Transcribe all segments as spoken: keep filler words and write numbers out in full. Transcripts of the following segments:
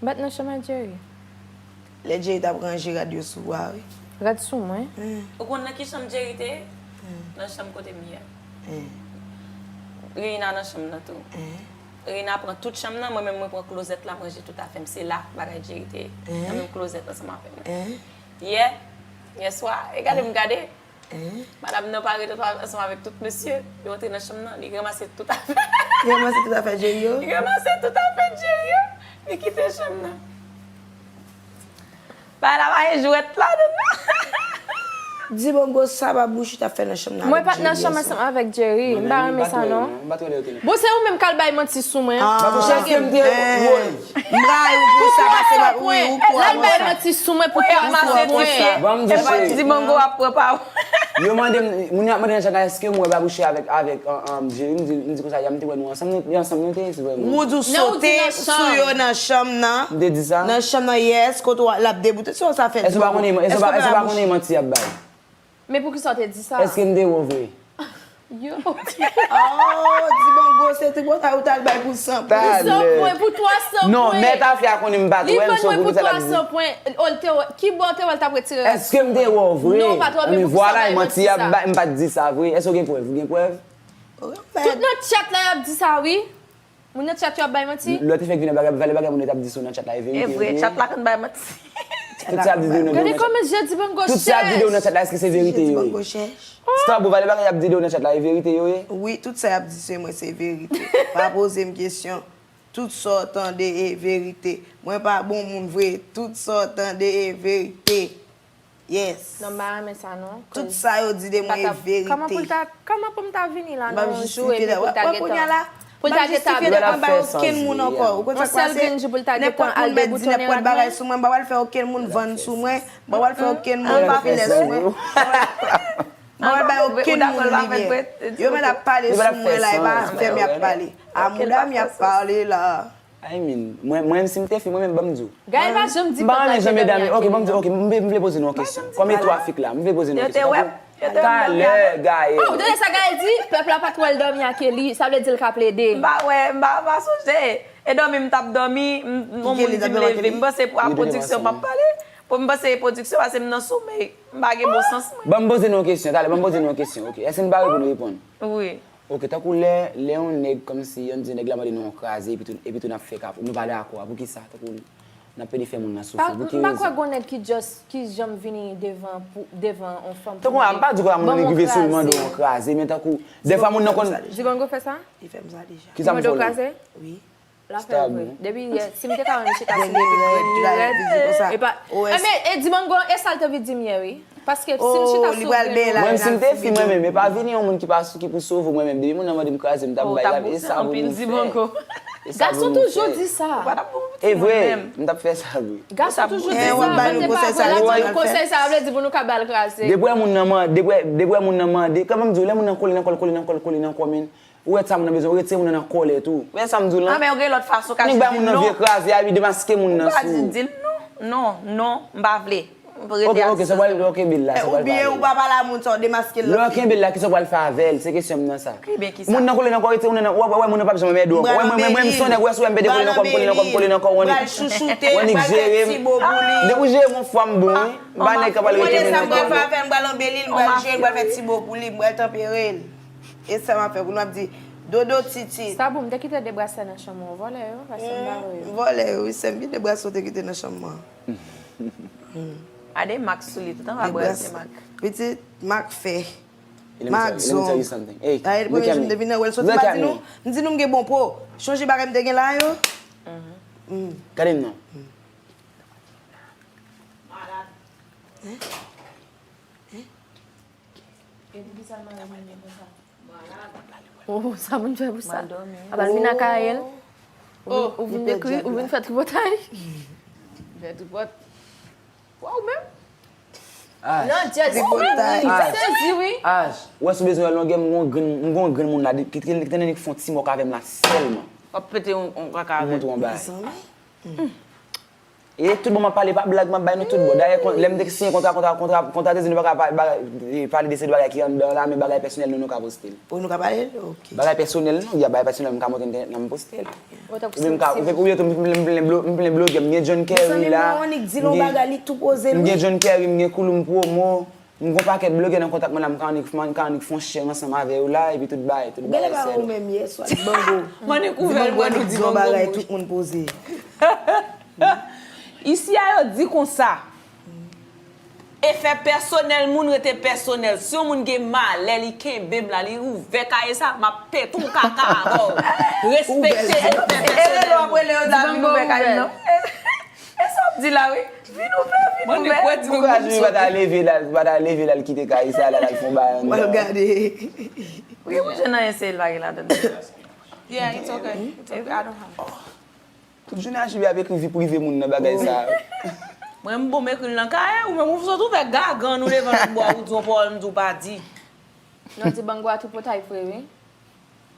M pa t nan chanm ak Jerry. Lè Jerry t ap ranje rad yo sou ou a, wi. Rad sou mwen. Ou konn nan ki chanm Jerry te ye? Nan chanm kote m ye a. Reina nan chanm nan tou. Reina pran tout chanm nan, mwen menm mwen pran klozèt la, m ranje tout afè m. Se la bagay Jerry te ye. Nan menm klozèt ansanm avè mwen. Yè, yè swa, e gade m gade. Madanm nan pa ret ansanm avèk tout mesye. Yo antre nan chanm nan, li ranmase tout afè. Li ranmase tout afè Jerry yo? Li ranmase tout afè Jerry yo. Li kite chanm nan. Bagay la pa gen jwèt ladan non. Dibongo, sa Babouchou t ap fè nan chanm nan Mwen pa t nan chanm ansanm avèk Jerry. M pa renmen sa non. Bon, se ou menm k al bay manti sou mwen. Babouchou, èske m te woy? M rayi ou pou sa, pase m ap wi ou pou L al bay manti sou mwen pou twa san pwen. Ban m di w cheri. Dibongo ap pran pawòl. Yo mande m, moun yo ap mande nan chat la, èske m wè Babouchou avèk, avèk um, Jerry? M di, m di konsa, ya m te wè nou ansanm, nou, ansanm nou te ye, se vrèman. Ou di w sote sou yo nan chanm nan. M te di sa? Nan chanm nan, yes, kote w l ap deboute, se sa w sa fè. Èske w pa konnen, èske w pa, èske w pa konnen manti y ap bay? Men poukisa w te di sa? Èske m te wè w vre? Yo. Oh, Dibongo, se tripotay ou t al bay pou san pwen. Pou san pwen, pou twa san pwen. Non, mèt afè a konnen m pa t wè l, so poukisa l ap di? Li vann mwen pou twa san pwen. Ou te wè, ki bò w te wè l t ap retire rad sou mwen? Èske m te wè w vre? Non, ou pa t wè, men poukisa w bay manti sa? M pa t di sa vre. Èske w gen prèv? Ou gen prèv? Tout nan chat la y ap di sa wi. Moun nan chat yo ap bay manti? Lè w te fèk vin nan bagay, valè bagay moun yo t ap di sou nan chat la, e verite yo ye? E vre, chat la konn bay manti. Tout sa y ap di de w nan Gade kòman je Dibongo chèch. Tout sa y ap di de w nan chat la, èske se verite yo ye? Starbo, valè bagay y ap di de w nan chat la, e verite yo ye? Wi, tout sa y ap di sou mwen se verite. Pa poze m kesyon. Tout sa w tande e verite. Mwen pa bon moun vre. Tout sa w tande e verite. Yes. Non, m pa renmen sa non. Tout sa yo di de mwen e verite. Kòman pou l ta, kòman pou m ta vini la nan yon jou epi pou l ta gentan, pou l ta gentan ap bay okenn moun ankò. Ou konn sa k pase? Nenpòt moun mèt di nenpòt bagay sou mwen, m pa pral fè okenn moun vann sou mwen, m pa pral fè okenn moun popilè sou mwen. M pa pral bay okenn moun limyè. Yo mèt ap pale sou mwen la, e pa afè m y ap pale. A mouda m y ap pale la. I mean, mwen, mwen menm si m te fi, mwen menm ban m di w. Gaëlle pa janm di pòt la te dòmi ak Kelly. Ok, ban m di, ok, m vle poze nou yon kesyon. Kòm e twa fi k la, m vle poze nou yon kesyon. Talè, Gaëlle. Oh, ou tande sa Gaëlle di? Pèp la pa t wè l dòmi ak Kelly, sa vle di l ka plede. M pa wè, m pa, pa sonje. E dòmi m t ap dòmi, m, yon moun di m leve. M panse pou a pwodiksyon m ap pale. Pou m panse e pwodiksyon, pase m nan somèy. M pa gen bon sans mwen. Ban m poze nou yon kesyon, talè, ban m poze nou yon kesyon, ok. Èske n pare pou nou reponn? Wi. Ok, tankou lè, lè yon nèg kòmsi, ann di nèg la mande nou yon kraze, epi tou, epi tou n ap fè kap, nou pa dakò a, poukisa? Tankou n ap pede fè moun nan soufri, pou ki rezon? M pa kwè gon nèg ki just, ki janm vini devan, pou, devan yon fanm pou mande, ban m yon kraze. Tankou a, m pa di w a moun nan rive sou l mande w yon kraze, men tankou, dèfwa moun nan konn. Dibongo fè sa? Li fè m sa deja. Ki sa m fè l? Li mande w kraze? Wi. L ap fè l vre. Depi yè, si m te ka wè misye ka sou depi grenn li rèd. Epa, enben, e Dibongo, e sa l te vin di m yè, wi. Paske si m chita sou grenn ou. Mwen menm si m te fi, mwen menm, e pa vini yon moun ki pa sou, ki pou sove w, mwen menm. Depi moun nan mande m kraze, m t ap bay la, e sa pou m fè. E sa pou m fè. Gason toujou di sa. E vre, m t ap fè sa vre. Gason toujou di sa, mwen te pa vle ba nou konsèy sa, vle di pou nou ka ba l kraze. Depi w wè moun nan mande, depi w wè moun nan mande, kòman m di w, lè moun nan kole nan kò l, kole nan kò l, kole nan kò, men, ou wè sa moun nan bezwen, ou retire moun nan nan kòlè tou. Ou wè sa m di w lan? Nèg bay moun nan vye kraze a, epi demaske moun nan sou ou. Ou pa di di l non. Non, non, m pa vle. Ok, ok, sa w pral, ok, kenbe l la, sa w pral pale. Oubyen ou pa pale a moun sa, w demaske l nan figi. Lè w kenbe l la, kisa w pral fè avè l? Se kesyon m nan sa. Oubyen kisa? Moun nan kole nan kò w, retire moun nan, w wè, w wè moun nan p ap janm anmède w ankò. W wè mwen, mwen, mwen, m se yon nèg, w wè si w wè m pede kole nan kò m, kole nan kò m, kole nan kò w, w annik jere m. Depi w jere m, yon fwa m bon, wi. M pa nèg k ap pale kole nan kò m. Mwen konn sa m pral fè avè l, m pral anbeli l, m pral jere l, m pral fè ti bo pou li, m pral tanpere l. E sa m ap fè pou nou ap di, Dodo Titi. Sa bon, m te kite de brasè nan chanm ou, vòlè yo, paske m ba yo. Vòlè yo, wi, sè m, ki de brasè w te kite nan chanm mwen? Gade mak sou li, tout anba brasè mak. Pitit, mak fè. Mak zon. Gade, premye jou m te vin nan wè l soti, m pa di nou, m di nou m gen bon po. Chonje bagay m te gen la yo? Gade m non. Oh, sa moun fè pou sa? Apa l vin ak Ariel? Ou vin, ou vin dekri, ou vin fè tripotay? Fè tripot. Waw, menm? Nan djèz, ou menm, m sezi wi. Ash, ou wè si w bezwen wè longè, m gon grenn, m gon grenn moun la, ki, ki, ki te nan ki fè yon ti mòk avè m la sèlman. W ap pete yon, yon kaka avè l. M montre w yon bagay. E tout bon m ap pale pa blag, m ap bay nou tout bon. Dayè, lè m te siyen kontra, kontra, kontra, kontra te di nou pa ka pale de se bagay ki anndan la, men bagay pèsonèl nou, nou ka poste l. Ou nou ka pale l? Ok. Bagay pèsonèl nou, ya bagay pèsonèl m ka monte entènèt la m poste l. Oubyen m ka, oubyen tou m plen blogè, m gen John Kerry la. M gen John Kerry, m gen Kouloum Promo. M gon pakèt blogè nan kontak mwen la, m ka annik, m ka annik fè yon share ansanm avè yo la, epi tout bagay, tout bagay sèl. Ou genlè pa wè ou menm yè swa, Dibango. M annik ouvè l, mwen nou di yon bagay, tout moun poze. Isi a yo di konsa, efè pèsonèl moun rete pèsonèl. Si yon moun gen malè, li kenbe m la, li ouvè kaye sa, m ap pete yon kaka avè w. Respekte efè pèsonèl moun. Dibango ouvè. E sa w ap di la, wi. Vin ouvè, vin ouvè. Ankouraje li pa ta leve l al, pa ta leve l al kite kay sa la, l al fè yon bagay anndan. Mwen gade. Wi, mwen jwenn anyen se l pa gen ladann. Yeah, it's okay. It's okay. I don't have. Tout jounen H B ap ekri vi prive moun nan bagay sa. Mwen m bon m ekri l nan kaye, ou menm ou sot ouvè gagann ou devan lòt bò, ou di yon pawòl m di w pa di. Non, Dibango a tripotay vre, wi.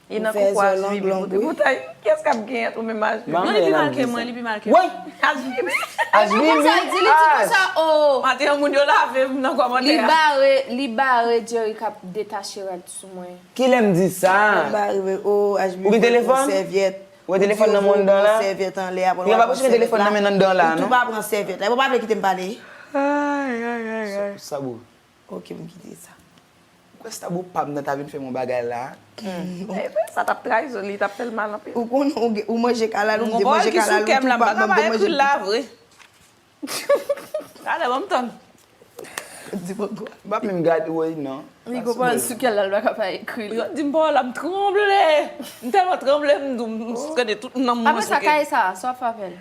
E nan koukou H B B pou tripotay. Kiyès k ap gen ant ou menm H B B? Non, li pi mal ke mwen, li pi mal ke mwen. H B B. H B B. Konsa, di li di konsa, oh. Maten an, moun yo lave m nan kòmantè a. Li bare, li bare Jerry k ap detache rad sou mwen. Kilè m di sa? Ou gen telefòn? Ou gen telefòn nan men w anndan la? Piga pa poche gen telefòn nan men n anndan la, non? Ou tou pa pran sèvyèt la. Ou pa vle kite m pale? Ay, ay, ay, ay. Sa, sa bon. Ok, m kite sa. Ou kwè Stabou pa m nan ta vin fè m yon bagay la? Hmm. Eh, sa t ap trayizon, li t ap fè l mal anpil. Ou konnen, ou, ou manje kalal, ou m te manje kalal, ou tou pa m, m te manje. Gade, ban m tann. Dibango. M p ap menm gade, woy, non. Li gon pawòl sou kè l la, l pa ka pa ekri l. Yo di m pawòl la, m tranble. M tèlman tranble, m di w, m, m, gade tout nanm mwen sou kè. Apre sa, kaye sa, sa w ap fè avè l?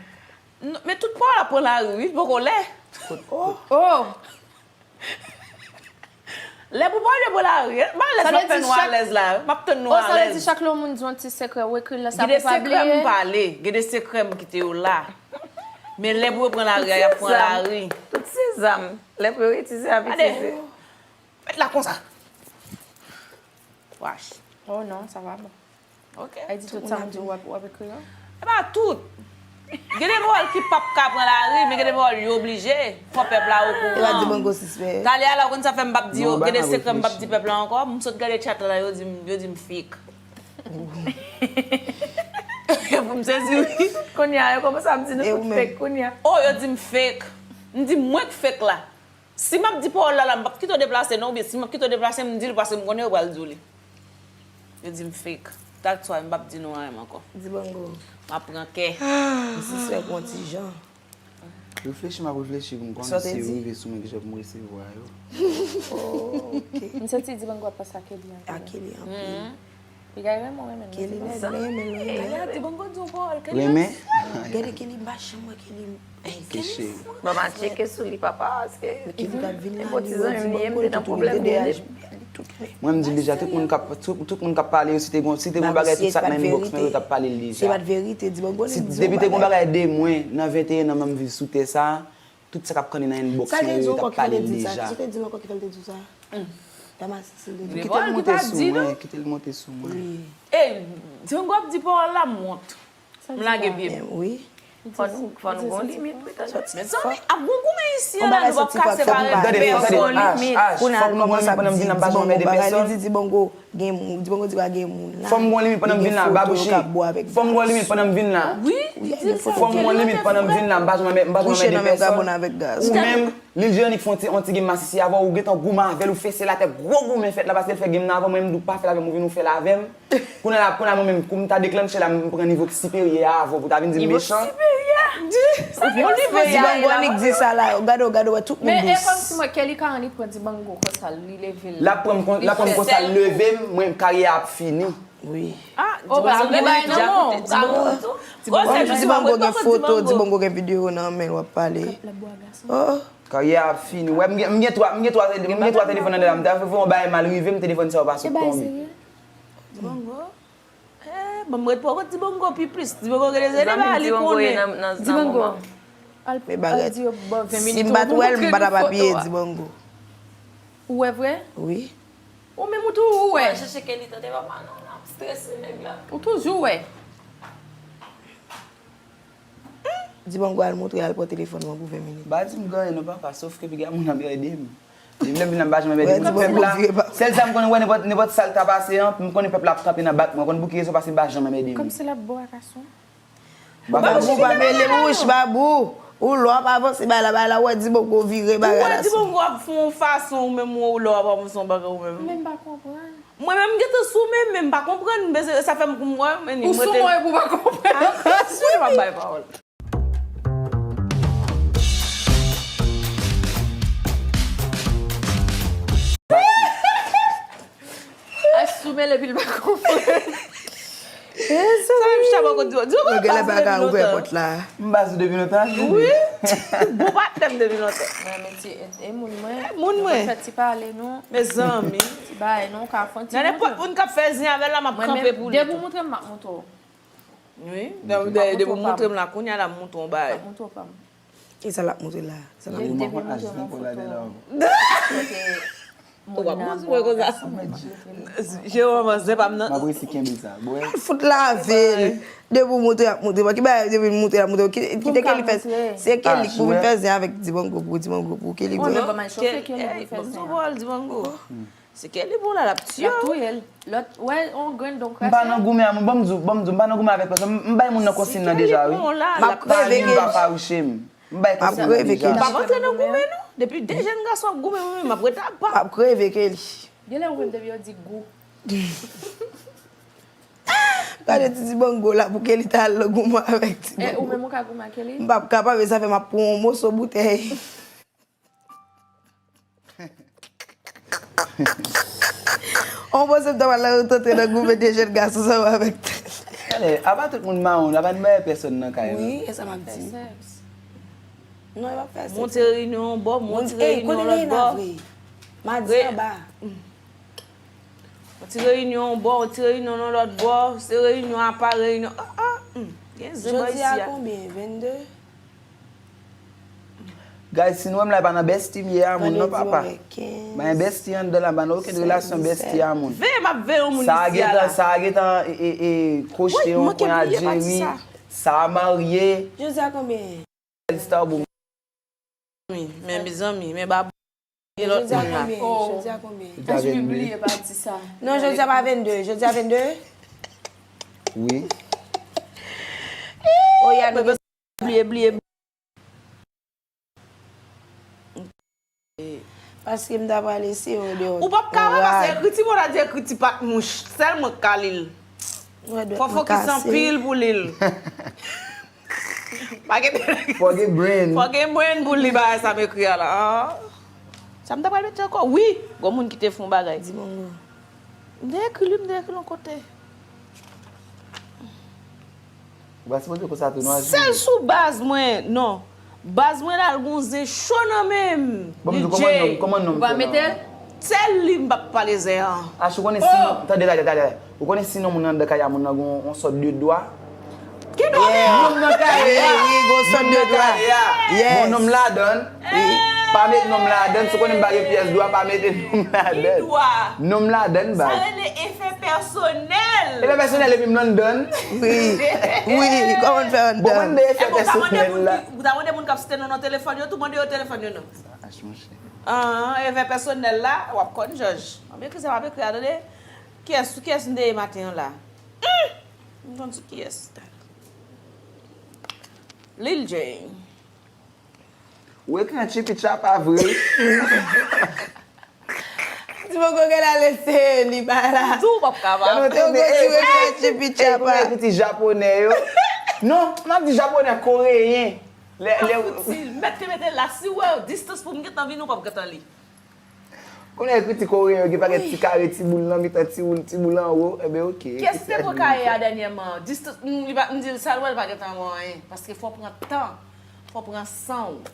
Non, men tout pawòl ap pran lari, wi, poko lè. Oh! Lè pou pawòl yo pran lari, m alèz, m ap fè nou alèz la, m ap tann nou alèz. Oh, sa vle di chak lè yon moun di yon ti sekrè, ou ekri l nan sa pou pa bliye. Gen de sekrè m pale, gen de sekrè m kite yo la. Men lè pou yo pran lari a, y ap pran lari. Tout se zam. Lè pou yo itilize, y ap itilize. Met la konsa. Wash. Oh non, sa pa bon. Ok. Ay di tout sa m di w ap, w ap ekri yo? E pa tout. Gen de pawòl ki p ap ka pran lari, men gen de pawòl yo oblije. Fò pèp la okouran. E pa Dibango sispè. Talè a la, ou konn sa fè m p ap di yo, gen de sekrè m p ap di pèp la ankò. M sot gade chat la, yo di m, yo di m fake. Pou m sezi, wi. Kounye a, yo kòmanse ap di nou tout fake kounye a. Oh, yo di m fake. M di mwen k fake la. Si m ap di pawòl la, la, m p ap kite w deplase, non, oubyen si m ap kite w deplase, m di l paske m konnen yo pral di w li. Yo di m fake. That's why m p ap di nou anyen ankò. Dibango. M ap pran kè. M sispèk yon ti jan. Reflechi, m ap reflechi pou m konnen si yo rive sou mwen, kijan pou m resevwa yo. Oh, ok. M santi Dibango ap panse a Kelly anpil. A Kelly anpil. Piga renmen w renmen l. Kelly lèd, mwen renmen l, mwen renmen l. Gade Dibango di yon pawòl, Kelly. Renmen? Gade Kelly, m pa janm wè Kelly. Ey, Kelly fou. Bon, m a tcheke sou li, papa, paske e bon ti zanmi m li ye, m te nan pwoblèm li ye. Mwen, m di l deja, tout moun k ap, tout, tout moun k ap pale yo, si te gon, si te gon bagay, tout sa k nan inbox mwen yo t ap pale l deja. Se pa t verite, Dibango li di yon bagay. Depi te gon bagay de mwen, nan venteyen an, m viv sou tè sa, tout sa k ap kanni nan inbox mwen yo, yo t ap pale l deja. Sa l te di ankò ki fè l te di w sa? Damas, si l te di. Kite l monte sou mwen, kite l monte sou mwen. Wi. Ey, Django ap di pawòl la, m wont. M lage pye m. Wi. Fò nou, fò nou gon limit, wi, tande. Mezanmi, ap gon goumen isi a la, nou p ap ka separe pèsòn. Tande, tande, Ash, Ash, fòk nou gon limit pandan m vin la, m pa janm anmède pèsòn. Li di Dibango gen moun, Dibango di pa gen moun la. Fò m gon limit pandan m vin la, Babouchi. Fò m gon limit pandan m vin la. Wi, li di l sa. Fò m gon limit pandan m vin la, m pa janm anmè-, m pa janm anmède pèsòn. Ou menm, Lil Jeannick fè yon ti, yon ti game masisi avè w, ou gentan goumen avè l, ou fese l atè, gwo goumen fèt la, paske l fè game nan avè w, mwen, m di w pa fè l avè m, ou vin ou fè l avè m. Kounye a la, kounye a la, mwen menm, kou m ta deklanche la, m pran nivo ki siperyè a avè w pou ta vin di m mechan. Nivo siperyè? Di, sa vin siperyè a la. Dibango annik di sa la, gade w, gade w, wè tout moun dous. Men e kòmsi mwen, Kelly ka annik pran Dibango konsa, li leve l. L ap pran m kon, l ap pran m konsa, l leve m, mwen, karyè a ap fini. Wi. Ah, oh, pa vle bay nan men w. Dibango gen foto, Dibango gen videyo nan men l, w ap pale. Oh. Karyè a ap fini. Wè, m gen, m gen twa, m gen twa, m gen twa telefòn anndan la. M ta fè yon bagay mal rive m, telefòn sa yo pa sot tonbe. Dibango. Eh, bon, m ret poko Dibango pi plis. Dibango gen de bagay li konnen. Dibango. Al, al di yo ban ven minit, si m pa t wè l, m pa t ap apiye Dibango. Ou wè vre? Wi. Ou menm ou tou ou wè. Mwen chèche Kelly tande papa non, m ap strese nèg la. Ou toujou wè. Dibango al montre al pran telefòn mwen pou ven minit. M pa di m gen anyen non papa, sof ke piga moun ap ede m. Depi lè m vin la m pa janm ap ede moun. Pèp la, sèl sa m konnen wè nenpòt nenpòt sa l ta pase an, m konnen pèp la ap kanpe nan bak mwen, ou konn pou ki rezon paske m pa janm ap ede moun. Kòmsi l ap bo a gason. Babou pa mele bouch, Babou. Ou lè w ap avanse bagay la, bagay la, ou wè Dibango vire bagay la sou. Ou wè Dibango ap fè yon fason ou menm ou lè w ap avanse yon bagay ou menm. Men m pa konprann. Mwen menm m gentan sou men, men m pa konprann, m bezwen, sa fè m konprann, men ou sou mwen epi w pa konprann. Sou mwen pa bay pawòl. Ach sou men epi l pa konprann. Sa menm chita bò kot Dibango. Dibango pa sou depi lontan. M pa sou depi lontan, wi. Ou bon patnè m depi lontan. Mwen men ti e moun mwen. Moun mwen. Fè ti pale nou. Mezanmi. Ti bagay nou ka fè ti. Nan nenpòt moun k ap fè zen avè l la, m ap kanpe pou li. Depi w montre m, m ap montre w. Wi. Depi w montre m la, kounye a la, m montre w yon bagay. M ap montre w pa m. Kisa l ap montre la? Kisa l ap montre? Depi montre m yon foto. Ou ap montre mwen konsa. Jerome, zen pa m nan. M ap resi kenbe sa. Fout lave l. Depi w montre, ap montre. Ki bagay depi l montre, ap montre. Kite Kelly fè. Se Kelly k pou vin fè zen avèk Dibango pou Dibango pou Kelly bwè. Dibango. Se Kelly bon la, l ap tiye w. L ap touye l. Lòt, wè, yon grenn don krasi. M pa nan goumen a moun, ban m di w, ban m di w, m pa nan goumen avèk pèsòn. M bay moun nan konsiy nan deja, wi. M ap kreve Kelly. M pa fawiche m. M bay konsiy nan deja. M p ap antre nan goumen non. Depi de jèn gason ap goumen mwen menm, m ap rete apa. M ap kreve Kelly. Genlè ou menm depi yo di gou. Gade ti Dibango la pou Kelly ta al nan goumen avèk Dibango. E ou menm ou ka goumen ak Kelly? M p ap kapab, e sa fè m ap pran yon moso boutèy. On panse m ta pral la yo tante nan goumen de jèn gason sa w avèk tèt. Talè, apa tout moun mawon, apa n bay pèsòn nan kay la? Wi, e sa m ap di. Non, e p ap fè sèks. Monte reyinyon yon bò, monte reyinyon lòt bò. Madi anba. On ti reyinyon yon bò, on ti reyinyon nan lòt bò, se reyinyon apa reyinyon. Ah, ah, hmm. Gen zen bò isi a. Jodi a konbyen? Vennde? Guys, si nou wè m la, e pa nan bestie m ye a moun non papa. M pa gen bestie anndan la, m pa nan okenn relasyon bestie a moun. Veye, m ap veye yon moun isi a la. Sa a gentan, sa a gentan e, e, e, kochte yon pwen a Jerry. Sa a marye. Jodi a konbyen? Star Boom. Men mezanmi, men babou. Gen lòt moun la. Jodi a konbyen? Jodi a konbyen? Jodi a vennde. Non, jodi a pa vennde. Jodi a vennde? Wi. Oh, ya, nou bliye, bliye. Paske m ta pral eseye yon de yon. Ou p ap ka wè, paske ekriti mwen la di ekriti pat mouch. Sèl mwen k ka li l. Fò fokis anpil pou li l. Pa gen. Fò gen brain. Fò gen brain pou li bagay sa m ekri a la. Ah. Sa m ta pral mete ankò? Wi. Gon moun ki te fè yon bagay. Di mwen non. M te ekri li, m te ekri l yon kote. Ou pa sipoze konsa tou non, Ashley. Sèl sou baz mwen, non. Baz mwen la, l gon zen cho nan men m. Bon, m di w kòman nonm, kòman nonm te non? Sèl li m p ap pale zen an. Ashley, ou konnen si nonm, tande, tande, tande. Ou konnen si nonm moun anndan kay a moun nan gon yon sòt de dwa? Ki dwa men an? Nonm nan kay la. Wi, gon sòt de dwa. Bon, nonm ladann. Pa met nonm ladann, si w konnen m pa gen pyès dwa, pa mete nonm ladann. Ki dwa? Nonm ladann, baz. Sa rele efè pèsonèl. Efè pèsonèl epi m anndan. Wi. Wi, kòman n fè anndan? Bon, mande efè pèsonèl la. Ou ta mande moun k ap site non nan telefòn yo tou, mande yo telefòn yo non. Ach, monchè. Ah, efè pèsonèl la, w ap konn jòj. M ap ekri sa, m ap ekri a, tande. Kiyès, sou kiyès m te ye maten an la? Hmm! M konn sou kiyès. Lil J. Ou ekri an chipichapa vre. Ti poko gen la lese li pa la. Tou w p ap kapab. Ou konn ti ekri an chipichapa. Ou ekri ti japonè yo. Non, m ap di japonè, koreyen. Lè, lè ou. Mèt te mete l la, si w wè distans pou m gentan vini, ou p ap gentan li. Kounye a ekriti koreyen yo gen pakèt ti kare, ti boul nan mitan, ti boul, ti boul anwo, enben oke. Kiyès ki te pran kare a dènyèman? Distans, m, li pa, m di l sa l wè, l pa gentan wè anyen. Paske fò w pran tan, fò w pran san w.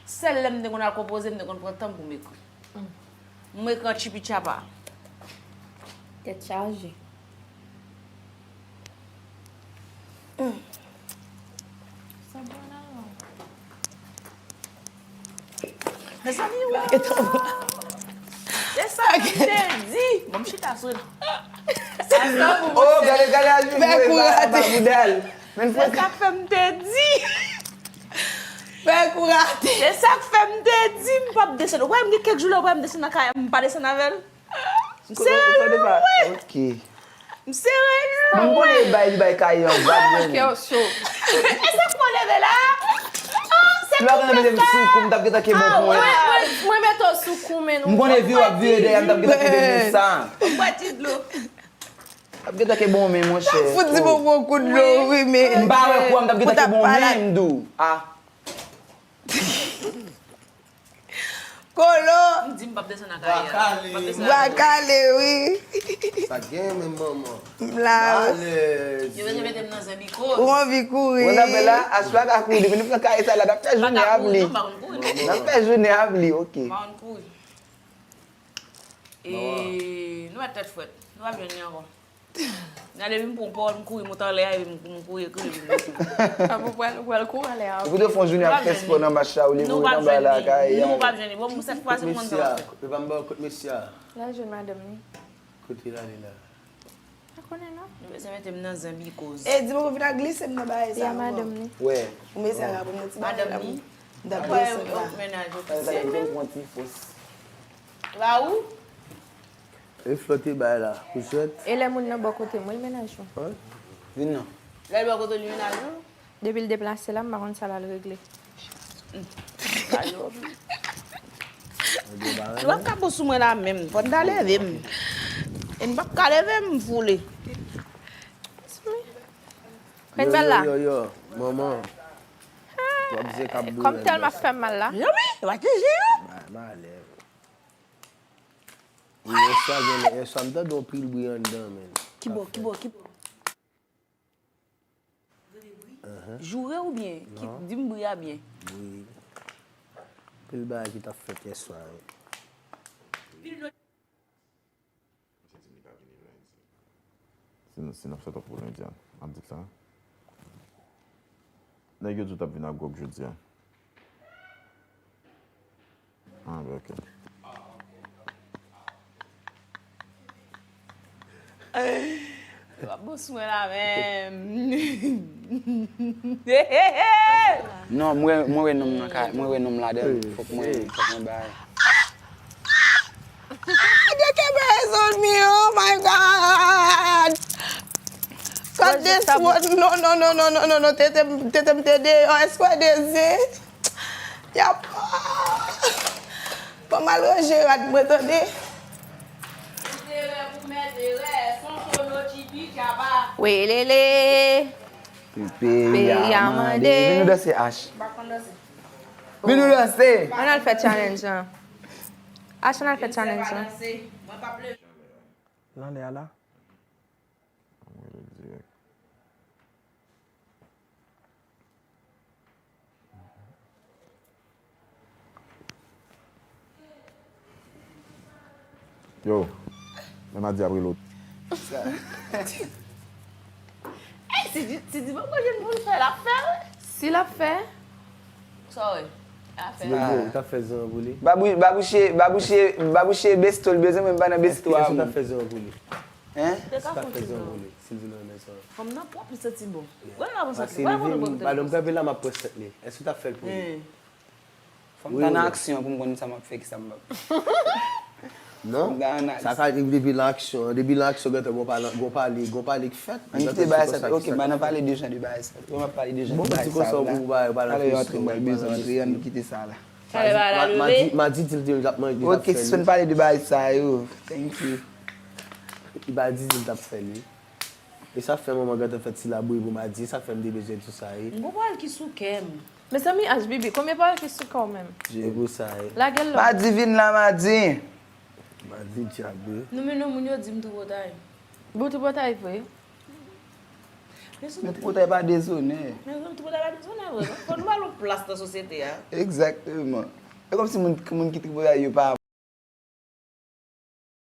Sèl lè m te konn al konpoze, m te konn pran tan m pou m ekri. M ekri an chipichapa. Tèt chaje. Sa bon nan. Mezanmi, wè. E sa m te di. Bon, m chita sou. Oh, gade, gade, al vin voye ba, ba boudal. Men se sa k fè m te di. Ou rate. Se sa k fè m te di m p ap desann. Ou wè m gen kèk jou la, ou wè m desann nan kay, m pa desann avè l. M sere l lwen. Ok. M sere l lwen. Bon, m konnen bay, li bay kay an vag. Ah, kè w cho. E sa k mwen leve la? Ah, se pou mete m sou kou, m t ap gentan ke bon pou mwen. Mwen, mwen, mwen mete w sou kou, men nou. M konnen vi w ap vire dèyè m, t ap gentan ke bon men sa. Ou bwè ti dlo. T ap gentan ke bon men, monchè. Fout di bon gwo kout dlo, wi, men. M pa wè kwa, m t ap gentan ke bon men, m di w. Ah. Kolo! M di m p ap desann nan kay a. Bwa kale. Bwa kale, wi. Sa gen menm manman. M la. Malèz. Yo bezwen mete m nan zen bikoz. Ou anvi kouri. Mwen t ap fè la, Ash pa ka kouri. Depi nou pran kay sa la, n ap fè jounen ap li. N ap fè jounen ap li, ok. M pa konn kouri. E, nou wè tèt frèt. Nou p ap jwenn li ankò. Gade, epi m pran pòl, m kouri, m moute anlè a, epi m, m kouri, kouri, kouri. Apre ou pral, ou pral kouri anlè a. Ou te fè yon jounen ap fè spò nan mach la, ou leve ou anba la kay. Nou p ap jwenn li. Bon, sèt fwa se mwen sa w fè. Kote mesye a? L al jwenn madanm li. Kote l ale la? Pa konnen non. Nou bezwen mete m nan zen bikoz. E, di m poko vin al glise m nan bagay sa. Ya madanm li. Wè. Ou mesye a rapò m nan ti bagay la. Madanm li. M t ap desann la. Mennaj yo. Sa vin pran ti fòs. Raou? E flote bay la, pou jwèt. E lè moun nan bò kote mwen, l mennaj ou? Wi. Vin non. Lè l bò kote li, mennaj ou? Depi l deplase la, m pa konn sa l al regle. Li p ap ka bon sou mwen la menm. Fò n ta leve m. E n p ap ka leve m foule. Kwen bèl la. Yo, yo, yo, yo, manman. Kòm tèlman fè m mal la. Yo, wi, w a tije yo. Malè. Wi, yèswa gen, yèswa m tande yon pil bri anndan, men. Ki bò, ki bò, ki bò? Joure oubyen? Di m bri a byen. Bri. Pil bagay ki t ap fèt yèswa, wi. Si n, si n ap fè twòp pou lendi a, m ap di l sa. Nèg yo di w t ap vin ak gwòg jodi a. Ah, ben, ok. W ap bon sou mwen la menm. Non, mwen, mwen wè nonm nan ka, mwen wè nonm ladan l. Fòk mwen, fòk mwen bay. Ah, de ke bezwen mi, oh my God! Cut this one. Non, non, non, tete m, tete m te deyò. Èske w wè dezi? Yap. Ban m al ranje rad mwen, tande. Welele. Peyi a mande. Vin nou danse, Ash. Vin nou danse. Ann al fè challenge lan. Ash, ann al fè challenge lan. Nan lè a la. Yo, men madi apre lòt. Ey, si di, si di poko jwenn pou l fè, l ap fè, wi. Si l ap fè. Sa w wè? L ap fè. Yo, yo, ou t ap fè zan an pou li? Babou-, babouche, babouche, babouche besto, l bezwen mwen pa nan besto a. Èske w t ap fè zan an pou li? Hein? Èske w t ap fè zan an pou li? Si l di l renmen zan an. Fanm nan pwòp, li santi bon. Wè l la konsa. Madanm kanpe la, m ap pran sèt li. Èske w t ap fè l pou li? Fò m ta nan aksyon pou m konn sa m ap fè, ki sa m p ap fè. Non, sa ka rive depi nan aksyon. Depi nan aksyon, gentan gon pale, gon pale, gon pale k fèt. Ann kite bagay sa, ok, pa nan pale de jan de bagay sa. Yo, m ap pale de jan de bagay sa la. Talè yo antre, m pral bezwen antre, ann kite sa la. Talè bagay la leve. Madi, Madi di l te, l t ap manje, l t ap fè li. Ok, sispann pale de bagay sa yo. Thank you. Li pa di, di l t ap fè li. E sa fè manman gentan fè ti labouyi pou Madi, e sa fè m te bezwen di sa, e. M gon pawòl ki sou kè m. Mezanmi, H B B, konbyen pawòl ki sou kè w menm? E pou sa, e. Lage l lòk. Madi vin la, Madi. Madi djab, wi. Nou mennen moun yo di m tripotay. Bon, tripotay vre. Men tripotay pa dezonè. Men tripotay pa dezonè vre. Fò nou ba l yon plas nan sosyete a. Egzakteman. E kòmsi moun, moun ki tripotay yo pa